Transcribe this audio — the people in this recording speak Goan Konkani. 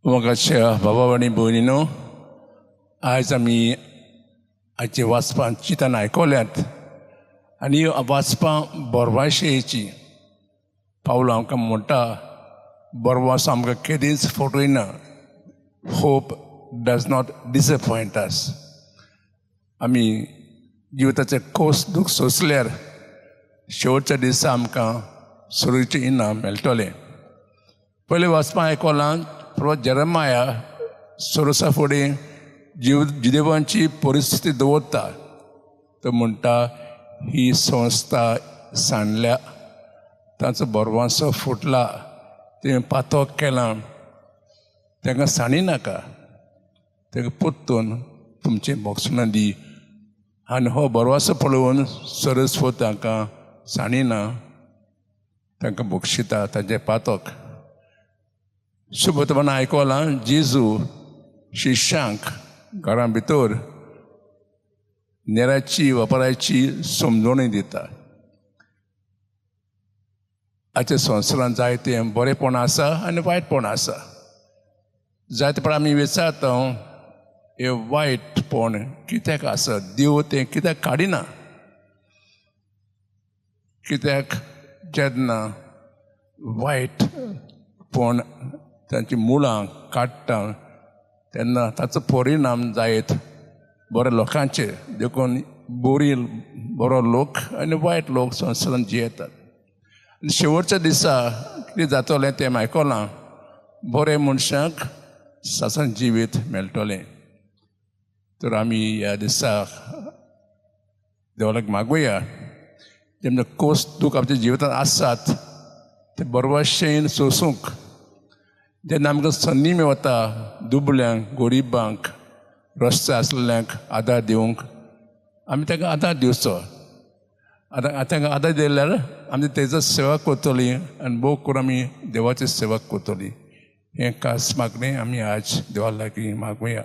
मोगाच्या बाबा आनी भयणीनो, आयज आमी आयचे वाचपां चिंतन आयकल्यात आनी वाचपां बोरवाशेची पावलां आमकां म्हणटा, बरवास आमकां केदींच फटयना. Hope does not disappoint us. आमी जिविताचे खोस दूख सोंसल्यार शेवटच्या दिसा आमकां सुरूचें इनाम मेळटलें. पयलें वाचपां आयकलां, प्रो जेरमाया सोरोसा फुडें जीव जिदेवांची परिस्थिती दवरता. तो म्हणटा, ही संस्था सांडल्या, तांचो बरवांसो फुटला, तुवें पातोक केलां, तांकां सांडी नाका, तांकां परतून तुमचें भोगसणां दी. आनी हो बरवासो पळोवन सरस्वत तांकां सांडिना, तांकां बक्षिता तांचें पातक. शुभतमान आयकलां, जेजू शिष्यांक घरा भितर नेराची वापराची समजवणी दिता. आयच्या संवसारांत जायतें बरेंपण आसा आनी वायटपण आसा. जायते पण आमी विचारता, हें वायटपण कित्याक आसा? देव तें कित्याक काडिना? कित्याक जेन्ना वायटपण तांची मुळां काडटा तेन्ना ताचो परिणाम जायत बऱ्या लोकांचेर. देखून बरी बरो लोक आनी वायट लोक संवसारांत जियेतात. आनी शेवटच्या दिसा कितें जातलें तें आयकलां, बरे मनशांक सासन जिवीत मेळटलें. तर आमी ह्या दिसा देवाक मागुया, जेन्ना कोस दूख आमच्या जिवितांत आसात ते बरवाशेन सोसूंक. जेन्ना आमकां संदी मेवता दुबळ्यांक, गरिबांक, रस्ते आसलेल्यांक आदार दिवंक, आमी तांकां आदार दिवचो. आतां तांकां आदार दिल्यार आमी तेजो सेवा करतली आनी भोव करून आमी देवाची सेवा करतली. हें खास मागणें आमी आज देवा लागीं मागुया.